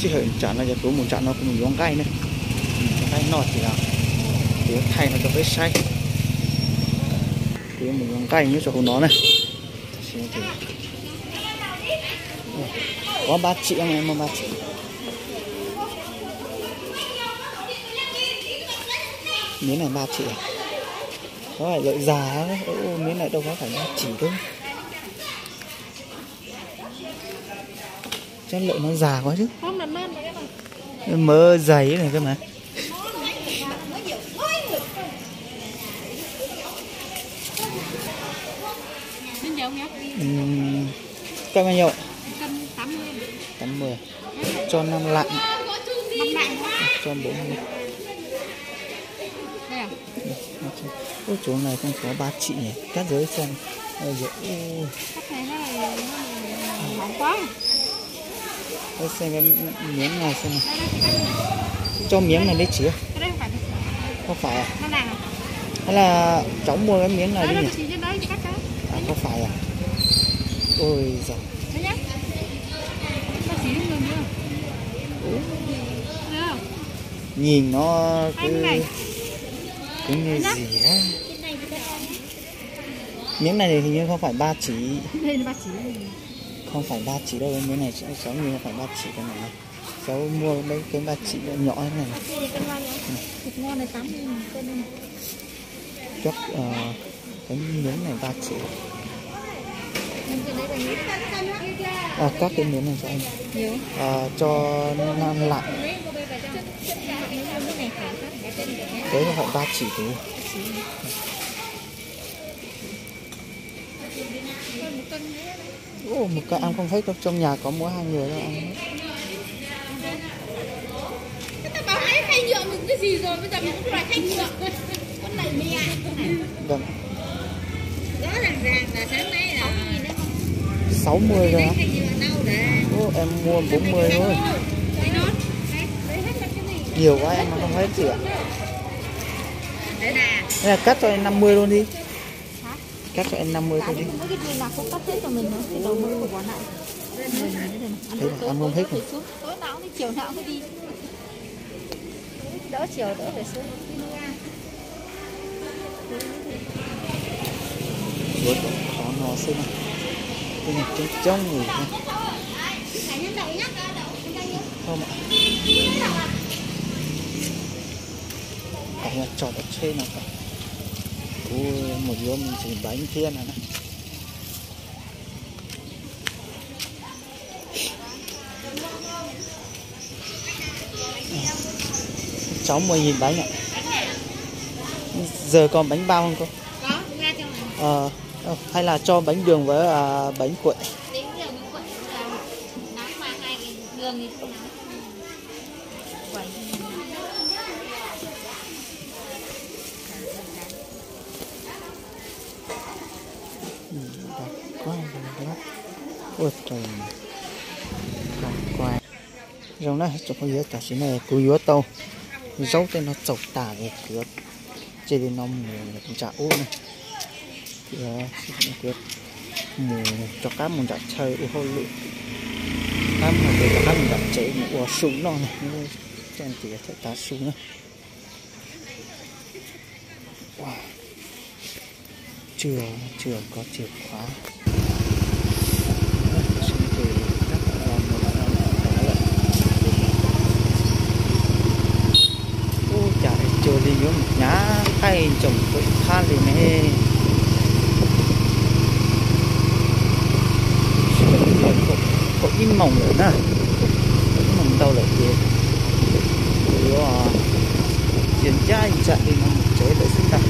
Sij hawm ntsam no ces kuv mus nram no kuv mus yuav nqaij na. Mus yuav nqaij noj ces kuv yuav thaij no rau peb saib. Kuv yuav mus yuav nqaij nyob rau hauv no na. Có ba triệu này, mua ba triệu. Miếng này ba triệu à? Có loại lợn già á. Ô, miếng này đâu có phải ba chỉ đâu. Chắc lợn nó già quá chứ. Mớ dày này cơ mà. Ừm, cân bao nhiêu? Cân tám mươi. Tám mươi. Cho năm lạng. Năm lạng hả? Cho bốn mươi. Đây à? Ôi, chỗ này không có ba chỉ nhỉ? Cắt dưới xem. Ôi giời ơi. Cắt này hơi mỏng quá. Ôi, xem cái miếng này xem nào. Đây, đây, cái cắt này. Cho miếng này đi chị. Cái đây không phải. Không phải à? Nó nặng à? Hay là cháu mua cái miếng này đi nhỉ? Đấy, nó chỉ trên đấy, cắt cái. À, không phải à? Ôi giời. Đấy nhá. Nó chỉ cho người mua. Ủa? Được không? Nhìn nó cứ, cứ như gì á. Miếng này thì hình như không phải ba chỉ. Đây là ba chỉ. Không phải ba chỉ đâu, miếng này cháu, cháu như không phải ba chỉ đâu mà. Cháu mua mấy cái ba chỉ nhỏ, nhỏ thế này này. Thịt ngon này, tám mươi nghìn cân. Chắc, ờ, cái miếng này ba triệu. Ờ, cắt cái miếng này cho em. Ờ, cho năm lạng. Đấy, không phải ba chỉ thì. Ồ, một cái ăn không hết đâu, trong nhà có mỗi hai người thôi ăn. Cái tao bảo hãy khay nhựa, đựng cái gì rồi, bây giờ mình cũng phải khay nhựa. Con đẩy mẹ. Vâng. Rõ ràng ràng là sáng nay là sáu mươi thôi á. Ủa, em mua bốn mươi thôi. Nhiều quá em ăn không hết chị ạ. Hay là cắt cho em năm mươi luôn đi. Cắt cho em năm mươi thôi đi. Thế là ăn không hết rồi. Đỡ chiều đỡ về xuống. Ua, cov qhov no xwb na. Tej no coob coob li na. Tso tom tsheb no, kuv mus yuav me ntsis npaiv thiab no na. Cháu mua gì bánh ạ? Giờ còn bánh bao không cô? Ờ, hay là cho bánh đường với, à, bánh quậy? Ua, trời, zoo na, tsoom phooj ywg, tam sim no kuv yuav tau zaub tej no txaus tas es kuv yuav cia li no mus nram ub na. Kuv yuav mus rov qab mus nram chaw ua hauj lwm, rov qab mus nram tsev mus ua su noj na. Ces yuav thaij tav su na. Ua, chưa, chưa có chìa khóa. Ua cas cuag li yuav mus hnyav nqaij ntsoom pem thab li ne. Kaum ib moos lawm na, kaum ib moos ntau lawm ces yuav cia ncaj nraim li no mus tsev lawm xwb ntag.